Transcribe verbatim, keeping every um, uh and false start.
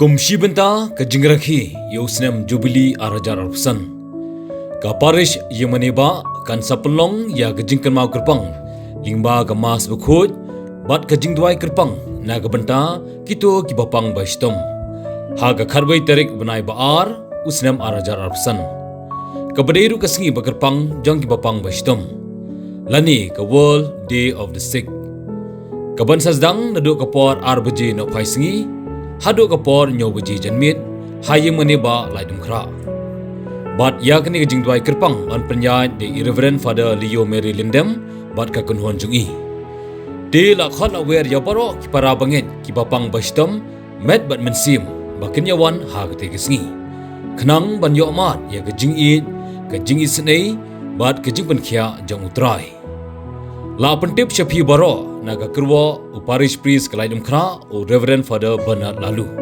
Kum shi bynta ka jingrakhe ïa u snem Jubilee ar hajar arphew san, ka Parish Ïingmane Bah kan sa pynlong ïa ka jingkynmaw kyrpang lyngba ka Mass bakhuid bad ka jingduwai kyrpang na ka bynta kito kiba pang ba shitom, ha ka khatwei tarik u bnai ba ar u snem ar hajar arphew san, kaba dei ruh ka sngi ba kyrpang jong kiba pang ba shitom, lane ka World Day of the Sick. Ka ban sa sdang naduh ka por ar baje nohphai sngi haduh ka por hynñiew baje janmiet ha Ïingmane Bah, Laitumkhrah. Bad ïa kane ka jingduwai kyrpang yn pynïaid da i Reverend Father Leo Mary Lyngdoh bad ka kynhun jong i. Te la khot la wer ïa baroh ki para bangeit kiba pang ba shitom met bad mynsiem ba kin ïa wan ha kata ka sngi, khnang ban ïoh mad ïa ka jingïeit, ka jingisynei bad ka jingpynkhiah jong U Trai. La pyntip sha phi baroh na ka kyrwoh u Parish Priest ka Laitumkhrah, u Reverend Father Bernard Laloo.